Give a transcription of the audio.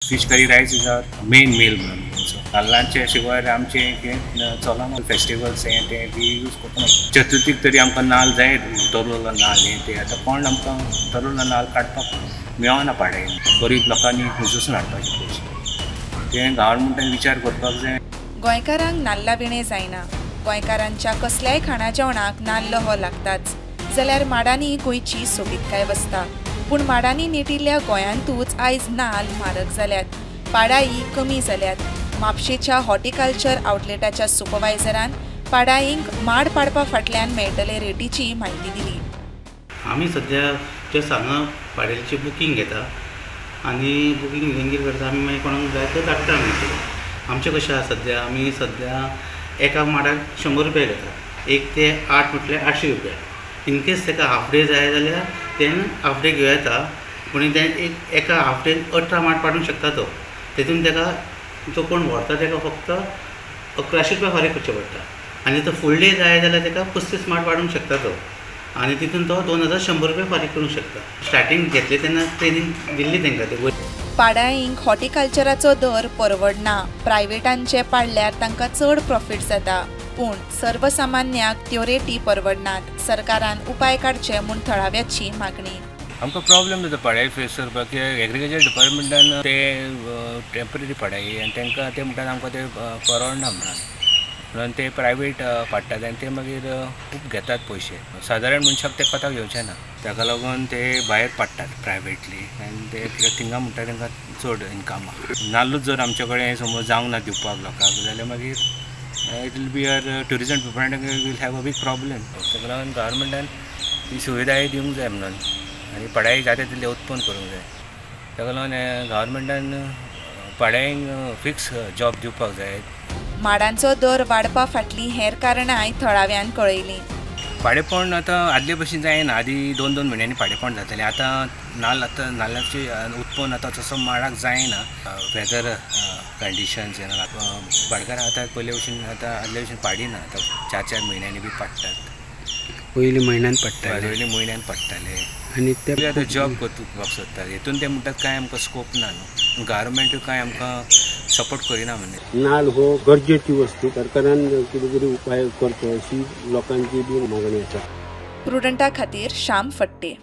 Fish curry rice is our main meal म्हणून. नाल्लांचे शिवाय आमचें हें चलना. फेस्टिवल्स हें तें बी यूज करतना चतुर्थीक तरी आमकां नाल्ल जाय, तरलो नाल्ल हें तें. आतां कोण आमकां तरलो नाल्ल काडपाक मेळना पाडे. गरीब लोकांनी खंयसून हाडपाचे पयशे, तें गव्हर्मेंटान विचार करपाक जाय. गोंयकारांक नाल्ला विणें जायना. गोंयकारांच्या कसल्याय खाणा जेवणाक नाल्ल हो लागताच. जाल्यार माडांनी गोंयची सोबीतकाय वसता. पूण माडांनी नेटिल्ल्या गोंयांतूच आयज नाल्ल म्हारग जाल्यात, पाडाई कमी जाल्यात. म्हापशेच्या हॉर्टिकल्चर आउटलेटाच्या सुपरवायझरान पाडाईंक माड पाडपा फाटल्यान मेळटले रेटीची म्हायती दिली. आमी सद्या जे हांगा पाडेलची बुकींग घेता आनी बुकींग घेवन कितें करता आमी मागीर कोणाक जाय तर धाडटा. आमी आमचें कशें आसा सद्या आमी सद्या एका माडाक 100 रुपया घेता. 1 ते 8 म्हटल्यार 800 रुपया. इनकेस ताका हाफ डे जाय जाल्यार तें हाफ डे घेवं येता, पूण तें एका हाफ डे 18 माड पाडूंक शकता तो. तेतून ताका जो कोण व्हरता ताका फक्त 1100 रुपया फारीक करचे पडटा. आनी तो फूल डे जाय जाल्यार ताका 35 माड पाडूंक शकता तो, आनी तितून तो 2100 रुपया फारीक करूंक शकता. स्टार्टींग घेतले तेन्ना ट्रेनींग दिल्ली तांकां ते. पाडाईंक हॉर्टिकल्चराचो दर परवडना. प्रायव्हेटांचे पाडल्यार तांकां चड प्रॉफिट जाता, पूण सर्वसामान्याक त्यो रेटी परवडनात. सरकारान उपाय काडचे म्हूण थळाव्याची मागणी. आमकां प्रॉब्लेम जाता पाडाई फेस करपाक. एग्रीकल्चर डिपार्टमेंटान ते टेंपररी पाडाई आनी तांकां ते म्हणटात आमकां ते परवडना म्हणून ते प्रायवेट पाडटात आनी ते मागीर खूब घेतात पयशे. सादारण मनशाक ते कोताक येवचे ना, ताका लागून ते भायर पाडटात प्रायवेटली आनी ते कित्याक थिंगा म्हणटा तांकां चड इनकम आहा. नाल्लूच जर आमचे कडेन समज जावंक ना दिवपाक लोकांक जाल्यार मागीर it will be our tourism department will have a big problem. ताका लागून गव्हर्मेंटान ही सुविधाय दिवंक जाय म्हणून आनी पडाई जाता तितलें उत्पन्न करूंक जाय. ताका लागून गव्हर्मेंटान पाडाईंक फिक्स जॉब दिवपाक जाय. माडांचो दर वाडपा फाटलीं हेर कारणांय थळाव्यान कळयलीं. पाडेपण आतां आदले भशेन जायना. आदीं 2-2 म्हयन्यांनी पाडेपण जातालें. आतां नाल्ल आतां नाल्लाचें उत्पन्न आतां तसो माडाक जायना. वेदर कंडिशन्स भाटकारां आतां पयले भशेन आतां आदले भशेन पाडिना. आतां 4-4 म्हयन्यांनी बी पाडटात. पयलीं म्हयन्यान पडटाले, पयलीं म्हयन्यान पडटाले. आनी ते आतां जॉब करपाक सोदतात. हेतून ते म्हणटात कांय आमकां स्कोप ना न्हू, गव्हर्मेंटूय कांय आमकां सपोर्ट करिना म्हणजे. नाल्ल हो गरजेची वस्तू, सरकारान कितें तरी उपाय करचो अशी लोकांची बी मागणी आसा. प्रुडंटा खातीर श्याम फट्टे.